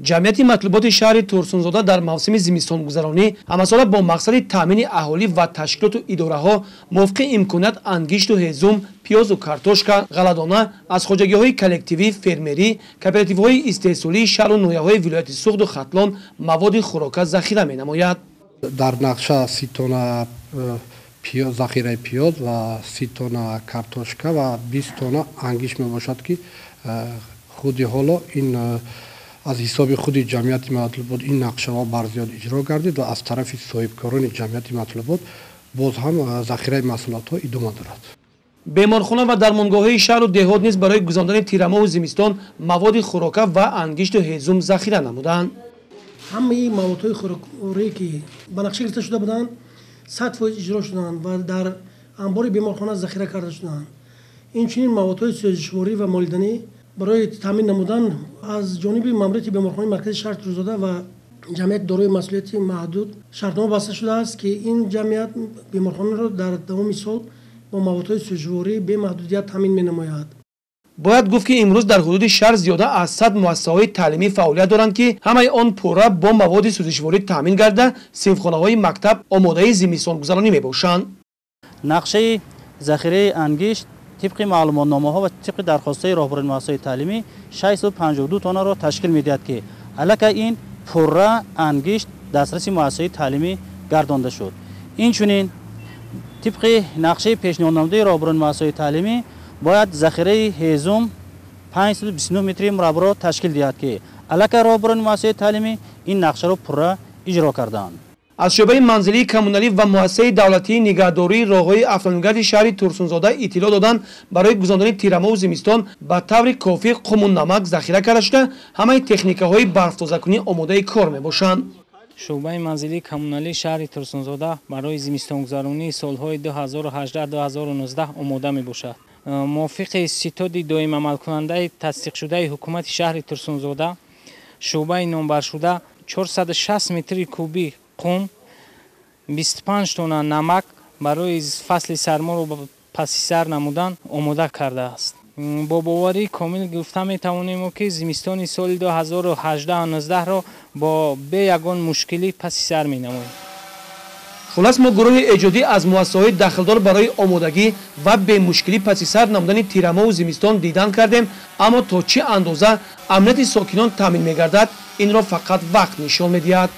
Ҷамъияти матлуботи шаҳри Турсунзода дар мавсими зимистонгузаронӣ ҳамасола бо мақсади таъмини аҳолӣ ва ташкилоту идораҳо мувофиқи имконият ангишту ҳезум, пиёзу картошка, ғалладона аз хоҷагиҳои коллективӣ, фермерӣ, кооперативҳои истеҳсолии шаҳру ноҳияҳои вилояти Суғду Хатлон маводи хӯрока захира менамояд. Дар нақша 30 тонна захираи пиёз ва 30 тонна картошка ва 20 тонна ангишт мебошад, ки худи ҳоло ин аз ҳисоби худи ҷамъияти матлубот ин нақшаҳо барзиёд иҷро гардид ва аз тарафи соҳибкорони ҷамъияти матлубот боз ҳам захираи маҳсулотҳо идома дорад. Беморхона ва дармонгоҳҳои шаҳру деҳот низ барои гузарондани тирамоҳу зимистон маводи хӯрока ва ангишту ҳезум захира намуданд. Ҳамаи маводҳои хӯрокворие, ки ба нақша гирифта шуда буданд, 100% иҷро шуданд ва дар анбори беморхона захира карда шуданд. Инчунин маводҳои сӯзишворӣ ва молиданӣ барои таъмин намудан аз ҷониби маъмурияти беморхонаи маркази шаҳри Турсунзода ва ҷамъияти дорои масъулияти маҳдуд шартнома баста шудааст, ки ин ҷамъият беморхонаро дар давоми сол бо маводҳои сӯзишворӣ бемаҳдудият таъмин менамояд. Бояд гуфт, ки имрӯз дар ҳудуди шаҳр зиёда аз 100 муассисаҳои таълимӣ фаъолият доранд, ки ҳамаи он пурра бо маводи сӯзишворӣ таъмин гарда, синфхонаҳои мактаб омодаи зимистонгузаронӣ мебошанд. Нақшаи захираи ангишт тибқи маълумотномаҳо ва тибқи дархостҳои роҳбарони муассисаҳои таълимӣ 652 тоннаро ташкил медиҳад, ки аллакай ин пурра ангишт дастраси муассисаҳои таълимӣ гардонда шуд. Инчунин тибқи нақшаи пешниҳоднамудаи роҳбарони муассисаҳои таълимӣ бояд захираи ҳезум 529 метри мураббаъро ташкил диҳад, ки аллакай роҳбарони муассисаҳои таълимӣ ин нақшаро пурра иҷро карданд. Аз шӯъбаи манзилии коммуналӣ ва муассисаи давлатии нигаҳдории роҳҳои автомобилгарди шаҳри Турсунзода иттилоъ доданд, барои гузарондани тирамоҳу зимистон ба таври кофӣ қуму намак захира карда шуда, ҳамаи техникаҳои барфтозакунӣ омодаи кор мебошанд. Шӯъбаи манзилии коммуналии шаҳри Турсунзода барои зимистонгузаронии солҳои 2018-2019 омода мебошад. Мувофиқи ситоди доимамалкунандаи тасдиқшудаи ҳукумати шаҳри Турсунзода, шӯъбаи номбаршуда 460 метри кубӣ қум, 25 тонна намак барои фасли сарморо паси сар намудан омода кардааст. Бо боварии комил гуфта метавонем, ки зимистони соли 2018-19-ро бо бе ягон мушкилӣ паси сар менамоем. Хулас, мо гурӯҳи эҷодӣ аз муассисаҳои дахлдор барои омодагӣ ва бемушкилӣ паси сар намудани тирамоҳу зимистон дидан кардем, аммо то чӣ андоза амнияти сокинон таъмин мегардад, инро фақат вақт нишон медиҳад.